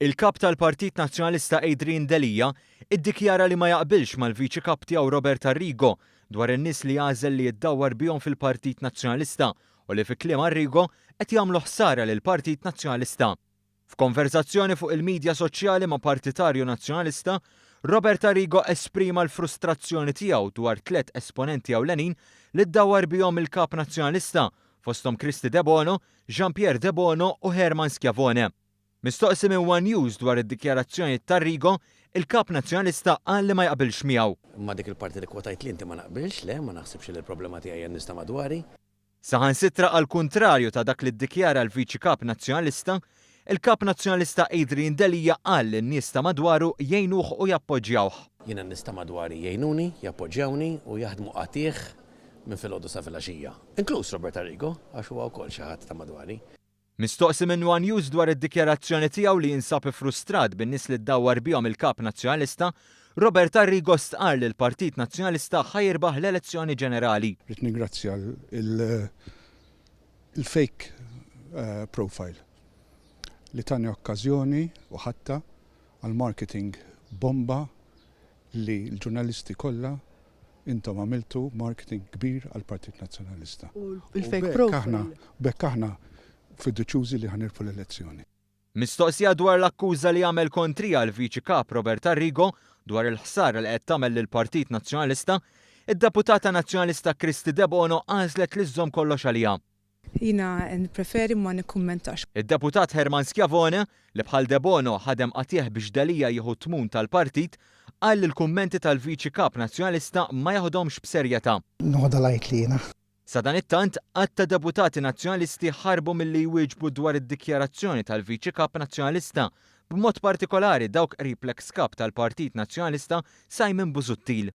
Il-Kap tal-Partit Nazzjonalista Adrian Delia iddikjara li ma jaqbilx mal-Viċi Kap tiegħu Robert Arrigo dwar in-nies li għażel li jiddawwar bihom fil-Partit Nazzjonalista u li fi kliem Arrigo qed jagħmlu ħsara lill-Partit Nazzjonalista. F'konverżazzjoni fuq il-midja soċjali ma' partitarju Nazzjonalista, Robert Arrigo esprima l-frustrazzjoni tiegħu dwar tlett esponenti ewlenin li ddawwar bihom il-Kap Nazzjonalista, fosthom Kristy Debono, Jean Pierre Debono u Herman Schiavone. Mistoqsi minn one News dwar id-dikjarazzjonijiet ta' Arrigo, il-Kap Nazzjonalista qal li ma jaqbilx miegħu. Ma' dik il-parti li kkwotajt li inti ma naqbilx, le, ma naħsibx li l-problema tiegħi hija n-nies ta' madwari. Saħansitra għall-kuntrarju ta' dak li ddikjara l-Viċi Kap Nazzjonalista, il-Kap Nazzjonalista Adrian Delia qal li n-nies ta' madwaru jgħinuh u jappoġġjawh. Jiena n-nies ta' madwari jgħinuni, jappoġġjawni u jaħdmu qatigħ minn filgħodu sa filgħaxija. Inkluż Robert Arrigo, għax huwa wkoll xi ħadd ta' madwari. Mistoqsi minn one News dwar id-dikjarazzjoni tiegħu li jinsab iffrustrat bin-nies li ddawwar bihom il-Kap Nazzjonalista, Robert Arrigo stqarr li l-Partit Nazzjonalista ħa jirbaħ l-elezzjoni ġenerali. Rrid ningrazzja l-fake profile li tani okkażjoni u ħadtha għal marketing bomba li l-ġurnalisti kollha intom għamiltu marketing kbir għall-Partit Nazzjonalista. U l-fake profile. B'hekk aħna fiduċjużi li ħa nirbħu l-elezzjoni. Mistoqsija dwar l-akkuża li għamel kontrija l-Viċi Kap Robert Arrigo dwar il-ħsara li qed tagħmel lill-Partit Nazzjonalista, id-Deputata Nazzjonalista Kristy Debono għażlet li żżomm kollox għaliha. Jiena nippreferi ma nikkummentax. Id-Deputat Herman Schiavone, li bħal Debono ħadem qatigħ biex Delia jieħu t-tmun tal-partit, qal li l-kummenti tal-Viċi Kap Nazzjonalista ma jeħodhomx b'serjetà. Noħodha lightly jiena. Sadanittant, għadd ta' Deputati Nazzjonalisti ħarbu milli jwieġbu dwar id-dikjarazzjoni tal-Viċi Kap Nazzjonalista, b'mod partikolari dawk qrib l-eks Kap tal-Partit Nazzjonalista Simon Busuttil.